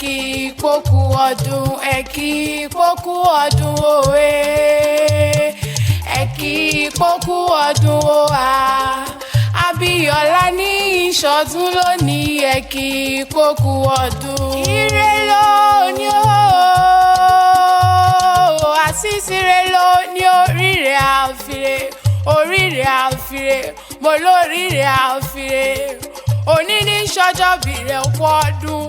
Kí pókú ọdún, ẹ kí pókú ọdún òwe, ẹ kí pókú ọdún òwà. Abíọ́lá ní ìṣọdún lónìí, ẹ kí pókú ọdún. Ire lónìí o, àṣìṣire lónìí, oríire àfìrè, oríire àfìrè, mo lóríire àfìrè. Òní ní sọjọ́bì rẹ̀, òkú ọdún,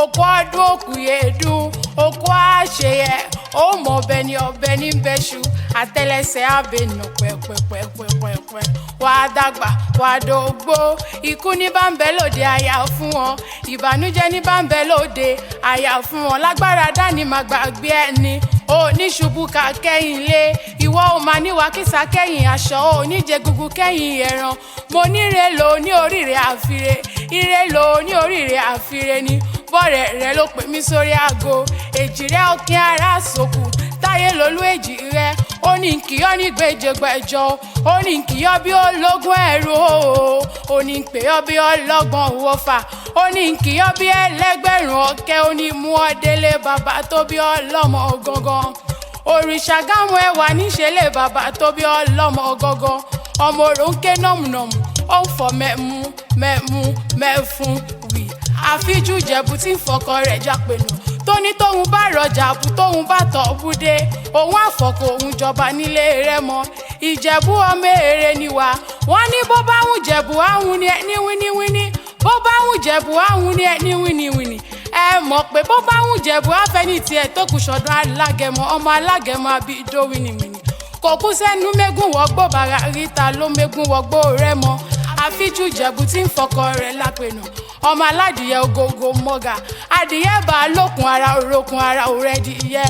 òkú ọdún, òkú yèédún, òkú àṣeyẹ. Ó mọ ọbẹ̀ ní ọbẹ̀ ní bẹ́ṣu, àtẹlẹsẹ̀ àbẹ̀nà pẹ́pẹ́pẹ́pẹ́pẹ́. Wà á dàgbà, wà á dògbó. Ikú ní bá ń bẹ lóde, àyà fún wọn. Ìbànújẹ́ ní bá ń bẹ lóde, àyà fún wọn. Lágbára dání má gbàgbé ẹni oníṣubú ká kẹ́yìn lé. Ìwọ ò máa níwà kísà kẹ́yìn aṣọ, oníjẹ gugu kẹ́yìn ẹran. Mo níre lò ní oríire àfire, ire lò ní oríire àfire ni. Bọ́ọ̀rẹ̀ rẹ ló pè mí sórí aago, èjì rẹ ọkìn ara sòkù táyé lolú, èjì rẹ ó ní kí ọ ní gbèjègbèjọ, ó ní kí ọ bí ológun ẹrú o, ó ní pè ọ bí ọlọ́gbọ̀n wọ́fà, ó ní kí ọ bí ẹlẹ́gbẹ̀rún ọ̀kẹ́, ó ní mú ọ délé bàbá tó bí ọlọ́mọ gangan. Òrìṣà gámù ẹwà níṣẹlẹ bàbá tó bí ọlọ́mọ gangan. Ọmọ òrò ń ké nọ̀mùnọ̀mù, ó ń fọ mẹ́mú mẹ́mú mẹ́fun wì. Àfijú jẹ̀bù tí ń fọkọ rẹ̀ jápẹ̀nù, tó ní tóun bá rọjà bù, tóun bá tọ̀ búdé, òun àfọkọ òun jọba nílé rẹ̀ mọ́. Ìjẹ̀bú ọmọ èrè ni wá. Wọ́n ní bó bá ń jẹ̀bú áhùn ni ẹ ní wíníwíní, bó bá ń jẹ̀bú áhùn ni ẹ ní wíníwíní. Ẹ mọ̀ pé bó bá ń jẹ̀bú àfẹ́ni tiẹ̀ tó kù sọ́dọ̀ alágẹmọ, ọmọ alágẹmọ àbí ìdó wíníwíní. Kò kú sẹ́nu mẹ́gùn wọ́gbó bàrà ríta ló mẹ́gùn wọ́gbó rẹ̀ mọ́. Àfijú jẹ̀bú tí ń fọkọ rẹ̀ lápẹ̀nà, ọmọ aládìyẹ ògògò mọ́gà, adìyẹ bá a lókun ara òrokun ara òrẹ́dì yẹ.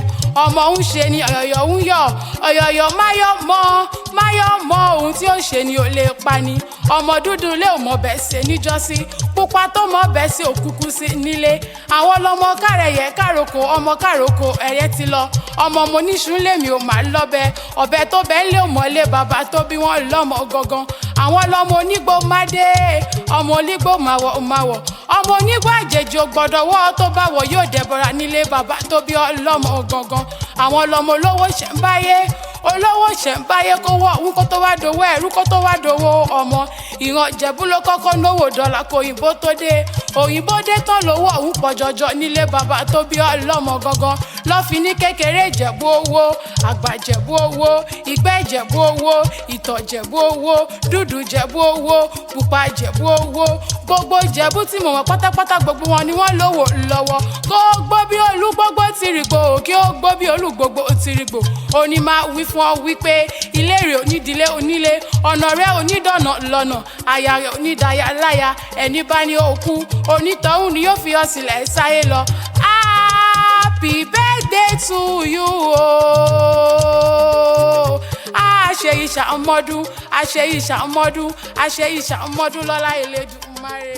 Ọmọ ń ṣe ni ọ̀yọ̀yọ̀ ń yọ̀, ọ̀yọ̀yọ̀ máyọ̀ mọ́ máyọ̀ mọ́, ohun tí ó ṣe ni ò lè pa ni. Ọmọ dúdú lé ò mọ̀ bẹ́ẹ̀ ṣe níjọ́sí, pupa tó mọ̀ bẹ́ẹ̀ sí òkúkú sí nílé. Àwọn ọlọ́mọ kárẹ̀yẹ károko, ọmọ károko ẹ̀yẹ ti lọ. Ọmọ mo níṣu lèmi ò máa lọ́bẹ, ọ̀bẹ tó bẹ́ẹ̀ lé ò mọ́lé bàbá tó bí wọ́n lọ́mọ gangan. Àwọn ọlọ́mọ onígbò má dé, ọmọ onígbò máwọ̀ máwọ̀, ọmọ onígbò àjèjì ò gbọ́dọ̀ wọ́, tó bá wọ̀ yóò dẹ̀bọ̀ra nílé bàbá tó bí ọlọ́mọ gangan. Àwọn ọlọ́mọ olówó ṣẹ̀ ń báyé, olówó ṣẹ̀ ń báyé, kó wọ́ òun kó tó wá dowó ẹ̀rú, kó tó wá dowó ọmọ. Ìran Ìjẹ̀bú ló kọ́kọ́ náwó dọ́là kó òyìnbó tó dé. Òyìnbó dé tán, lówó òun pọ̀ jọjọ nílé bàbá tó bí ọlọ́mọ gangan. Lọ́fi ní kékeré Ìjẹ̀bú owó, àgbà Ìjẹ̀bú owó, ìgbẹ́ Ìjẹ̀bú owó, ìtọ̀ Ìjẹ̀bú owó, dúdú Ìjẹ̀bú owó, pupa Ìjẹ̀bú owó. Gbogbo Ìjẹ̀bú tí mo mọ̀ pátápátá, gbogbo wọn ni wọ́n lówó lọ́wọ́. Kó gbó bí olú gbogbo tìrìgbò, kí ó gbó bí olú gbogbo tìrìgbò. Òní máa wí fún ọ wípé ilé rẹ̀ onídìílé onílé, ọ̀nà rẹ̀ onídọ̀nà lọ́nà, àyà rẹ̀ onídàáyà láyà. Ẹni bá ní òkú onítọ̀hún ni yóò fi ọ sílẹ̀ sáyé lọ. Happy birthday to you o. Àṣeyí ṣàmọ́dún, àṣeyí ṣàmọ́dún, àṣeyí ṣàmọ́dún lọ́lá Elédùmarè.